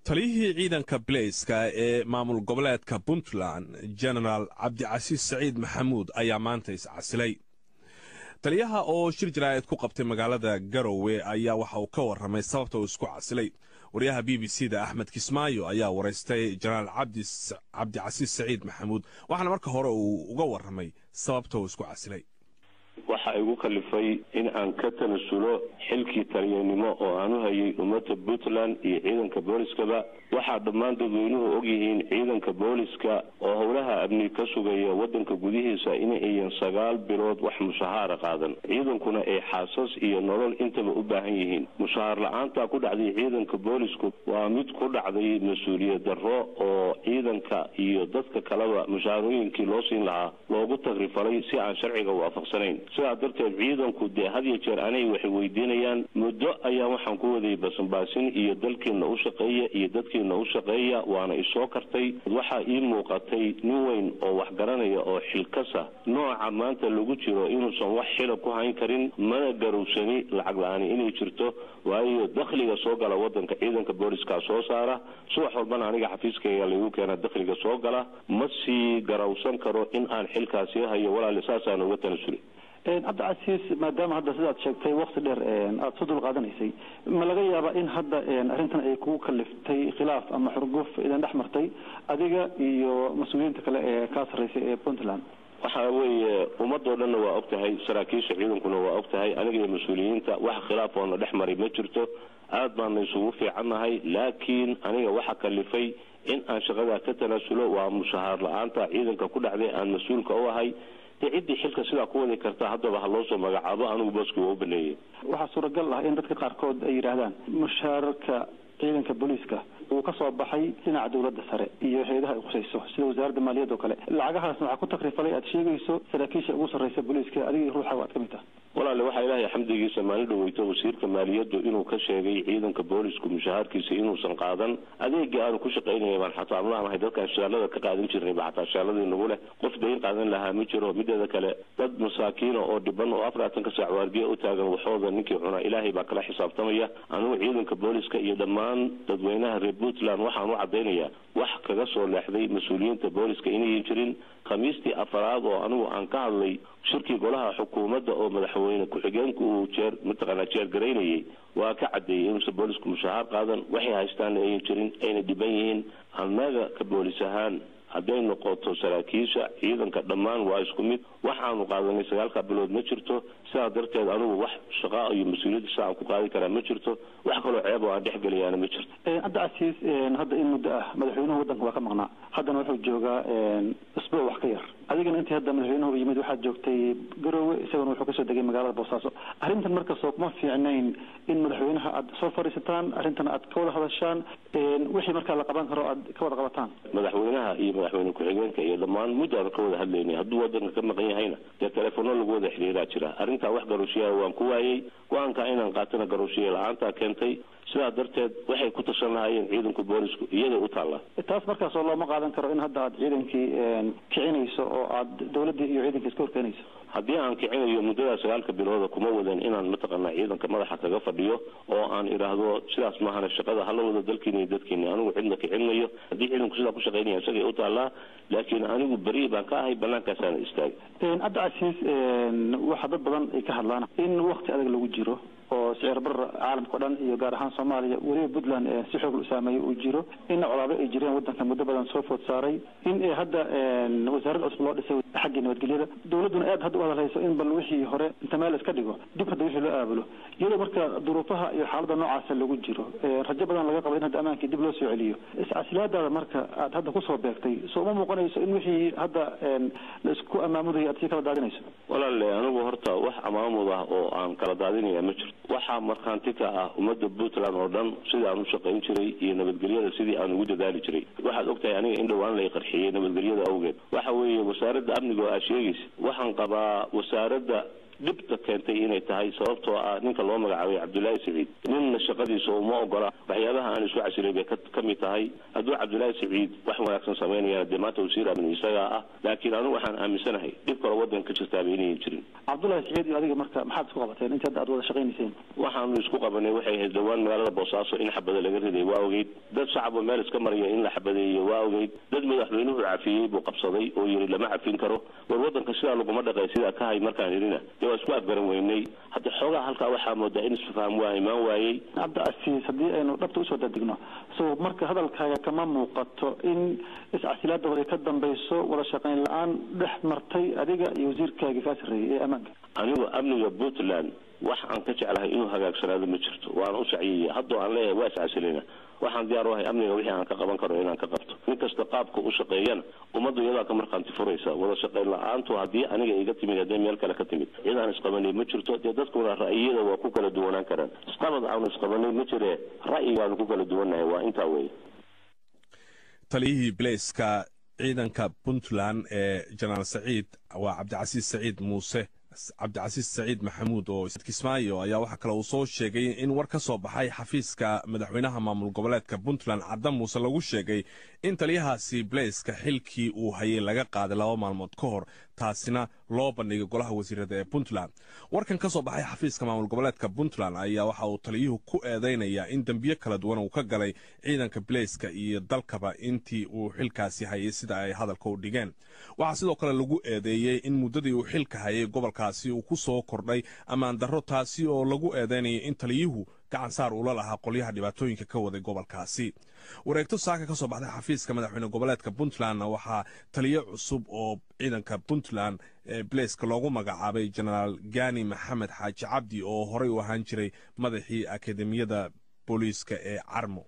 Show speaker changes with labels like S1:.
S1: Taliyihii ciidanka bileyska ee maamul goboleedka Puntland, Genaraal Cabdicasiis Saciid Maxamuud, ayaa maanta iscasilay. Taliyaha oo shir jaraa'id ku qabtay magaalada Garowe ayaa waxa uu ka warramay sababta uu isku casilay. Wariyaha BBC da Axmed Kismaayo ayaa waraystay Jenaraal Cabdicasiis Saciid Maxamuud, waxaana marka hore uu uga warramay sababta uu isku casilay.
S2: Waxa igu kalifay in aan ka tanasulo xilkii taliyanimo oo aan u hayay ummadda Puntland iyo ciidanka booliskaba, waxaa dhammaan dadweynuhu ogyihiin ciidanka booliska oo howlaha amni ka sugaya wadanka gudihiisa in ayan 9 bilood wax mushahaara qaadan, ciidankuna ay xaasas iyo nolol intaba u baahan yihiin. Mushahaar la-aantaa ku dhacday ciidanka boolisku waa mid ku dhacday mas-uuliyad darro, oo ciidanka iyo dadka kaleba mushaharooyinkii loo siin lahaa loogu tagrifalay si aan sharciga waafaqsanayn. Sidaa darteed ciidanku dee had iyo jeer anay waxay weydiinayaan. Muddo ayaa waxaan ku wadayay basanbaasin iyo dalkiina u shaqeeya iyo dadkiina u shaqeeya, waana isoo kartay. Waxaa ii muuqatay nin weyn oo wax garanaya oo xilkasa nooca maanta lagu jiro inuusan wax xila ku hayn karin. Mana garowsani lacag la-aani inay jirto, waayo dakhliga soo gala wadanka ciidanka booliska soo saara. Subax walbana aniga xafiiskayga laygu keena dakhliga soo gala. Ma sii garawsan karo in aan xilkaasi hayo, walaali, saasaan uga tanasulay.
S3: Cabdicasiis, maadaama hadda sidaad sheegtay wakti dheer aada soo dul qaadanaysay, ma laga yaabaa in hadda arrintan ay kugu kaliftay khilaaf ama xurguf idin dhex martay adiga iyo mas-uuliyiinta kale ee kaa sarreysay ee Puntland?
S2: Waxa weeye, ummadoo dhanna waa og tahay, saraakiisha ciidankuna waa og tahay, aniga iyo mas-uuliyiinta wax khilaaf oona dhex maray ma jirto, aad baana isugu fiicannahay. Laakiin aniga waxa kalifay in aan shaqadaa ka tanaasulo waa mushahaar la-aanta ciidanka ku dhacday aan mas-uulka u ahay. Dee ciddii xilka sidaa ku wadi karta haddaba ha loo soo magacaabo, anigu booski waa u baneeyey.
S3: Waxaa suuragal ah in dadka qaarkood ay yidhaahdaan mushaarka ciidanka booliiska uu ka soo baxay dhinaca dowladda sare iyo hay-adaha ay khusayso sida Wasaaradda Maaliyadda oo kale, lacagahaasna waxaa ku takrifalay aad sheegayso saraakiisha ugu sarreysa booliiska, adiga ruuxa aad ka mid taha.
S2: Walaale, waxaa Ilaahay xamdigiisa maalin dhaweyto wasiirka maaliyaddu inuu ka sheegay ciidanka boolisku mushahaarkiisa inuusan qaadan. Adeegii aanu ku shaqaynaya baan xataa amlaanahay, dadkaan shaalada ka qaadan jirnay ba xataa shaaladii nagu leh. Qof dayn qaadan lahaa ma jiro. Mideeda kale, dad masaakiina oo dhiban oo 24-ka saac waardiya u taagan, waxooda ninkii cunaa Ilaahay baa kala xisaabtamaya. Anigu ciidanka booliska iyo dhammaan dadweynaha reer Puntland waxaan u caddaynayaa wax kaga soo leexday mas-uuliyiinta booliska inayan jirin. Khamiistii afaraad oo anigu aan ka hadlay shirkii golaha xukuumadda oo madaxweyne ku-xigeenku uu jeer mataqaanaa jeergaraynayay, waa ka caddeeyey inuusan boolisku mushahaar qaadan, waxay haystaana ayan jirin, ayna dhiban yihiin. Annaga ka boolis ahaan, hadday noqoto saraakiisha ciidanka dhammaan waa isku mid, waxaanu qaadanay 9-ka bilood ma jirto. Sidaa darteed anigu wax shaqaa iyo mas-uuliyadda sida aan ku qaadi karaa ma jirto, wax kaloo ceeb oo aan dhex gelayaana ma jirto.
S3: Cabdicasiis, hadda in muddo ah madaxweynuhu waddanka waa ka maqnaa, haddana wuxuu joogaa isbuuc wax ka yar. Adigana intii hadda madaxweynuhu yimid waxaad joogtay Garowe, isaguna wuxuu kasoo degay magaalada Boosaaso. Arrintan markastoo kuma fiicnayn in madaxweynaha aad soo fadhiisataan, arrintan aad ka wada hadashaan, wixii markaa la qaban karo aad ka wada qabataan?
S2: Madaxweynaha iyo madaxweyne ku-xigeenka iyo dhammaan muddaanu ka wada hadlaynay. Hadduu wadanka ka maqan yahayna dee telefono lagu wada xiriiraa jira. Arrintaa wax garooshiyaha waan ku waayey. Go-aanka inaan qaatana garooshiya la-aantaa keentay. Sidaa darteed waxay ku tashan lahaayeen ciidanku boolisku iyagay u taallaa.
S3: Taas markaasoo looma qaadan karo in hadda aad ciidankii kicinayso oo aad dowladdii iyo ciidankii iska horkeenayso?
S2: Haddii aan kicinayo, muddadaa 9-ka bilooda kuma wadan inaan mataqaanaa ciidanka madaxa kaga fadhiyo oo aan idhaahdo sidaas maahana, shaqada hala wado dalkiina iyo dadkiina. Anigu cidna kicinayo, haddii ciidanku sidaa ku shaqaynaya isagay u taallaa, laakiin anigu beri baan ka ahay, banaankaasaan istaagay.
S3: Cabdicasiis, waxaa dad badan ay ka hadlaan in wakti adag lagu jiro oo sicir bar caalamka o dhan iyo gaar ahaan Soomaaliya, weliba Puntland si xoog u saameeyey uu jiro, in colaado ay jireen waddanka muddo badan soo food saaray, in hadda wasaarad cusub loo dhisay xaggii nabadgelyada, dowladduna aad hadda u hadalhayso in bal wixii hore inta meel iska dhigo dib hadda wixii loo aabulo. Iyadoo marka duruufaha iyo xaaladda noocaasa lagu jiro, rajo badan laga qabo in hadda ammaankii dib loo soo celiyo, iscasilaadaada marka aad hadda kusoo beegtay soo uma muuqanayso in wixii hadda la isku amaamudayo aad sii kala daadinayso?
S2: Walaale, anigu horta wax amaamud ah oo aan kala daadinaya ma jirto. Waxaa markhaanti ka ah ummadda Puntland oo dhan sidii aan u shaqayn jiray iyo nabadgelyada sidii aan ugu dadaali jiray. Waxaad ogtahay aniga in dhowaan lay qarxiyey nabadgelyada awgeed. Waxa weeye, wasaaradda amniga oo aad sheegaysa, waxaan qabaa wasaaradda Dhibta keentay inay tahay sababtoo ah ninka loo magacaabay Cabdullaahi Saciid ninna shaqadiisa uma ogola. Waxyaabaha aan isu casilay bay ka mid tahay. Hadduu Cabdullaahi Saciid wax wanaagsan samaynayana, dee maanta wasiir amni isagaa ah, laakiin anigu waxaan aaminsanahay dhib kale waddanka ka jirtaaba inayan jirin.
S3: Cabdullahi Saciid iyo adiga marka maxaad isku qabateen inta hadda aad wada shaqaynayseen?
S2: Waxaanu isku qabanay waxay ahayd dhowaan magaalada Boosaaso in xabada laga riday waa ogeyd, dad shacaba meel iska maraya in la xabadeeyo waa ogeyd, dad madaxweynuhu cafiyey buu qabsaday oo yiri lama cafin karo, war waddanka sidaa laguma dhaqay, sidaa ka hay markaan idhina dee waa isku afgaran weynay. Hadda xoogaa halkaa waxaa moodaa in isfaham waa imaan waayey.
S3: Cabdicasiis, haddii aynu dhabta usoo dadigno, so marka hadalkaaga kama muuqato in iscasilaada hore ka dambayso wada shaqayn la-aan dhex martay adiga iyo wasiirkaaga kaa sarreeyey ee ammaanka?
S2: Anigu amniga Puntland wax aan ka jeclahay inuu hagaagsanaado ma jirto, waana u saciyaya. Haddoo aan leeyahay waa iscasilayna, waxaan diyaar u ahay amniga wixii aan ka qaban karo inaan ka qabto. Nin kasta qaabka u shaqeeyana ummaddu iyadaa ka markhaanti furaysa. Wada shaqayn la-aantu haddii aniga iga timid, haddii meel kale ka timid, cid aan isqabanay ma jirto. Dee dadkuna ra'yiyada waa ku kala duwanaan karaan. Isqabad aanu isqabanay ma jire, ra'yigaanu ku kala duwannahay, waa intaa weeye.
S1: Taliyihii bilayska ciidanka Puntland ee Jenaraal Saciid waa Cabdicasiis Saciid Muuse, Cabdicasiis Saciid Maxamuud oo Kismaayo, ayaa waxaa kale uu soo sheegay in war ka soo baxay xafiiska madaxweynaha maamul goboleedka Puntland Cadda Muuse lagu sheegay in taliyahaasi bilayska xilkii uu hayay laga qaaday 2 maalmood ka hor, taasina loo bandhigay golaha wasiirada ee Puntland. Warkan ka soo baxay xafiiska maamul goboleedka Puntland ayaa waxa uu taliyuhu ku eedaynayaa in dembiyo kala duwan uu ka galay ciidanka bilayska iyo dalkaba intii uu xilkaasi hayay, sida ay hadalka u dhigeen. Waxaa sidoo kale lagu eedeeyey in muddadii uu xilka hayay gobolkaasi uu ku soo kordhay ammaan darro, taasi oo lagu eedeynaya in taliyuhu gacan saar ula lahaa qolyaha dhibaatooyinka ka waday gobolkaasi. Wareegto saaka ka soo baxday xafiiska madaxweyne goboleedka Puntlandna waxaa taliyo cusub oo ciidanka Puntland ee bilayska loogu magacaabay Jenaraal Gani Maxamed Xaaji Cabdi oo horey u ahaan jiray madaxii akademiyada booliiska ee Carmo.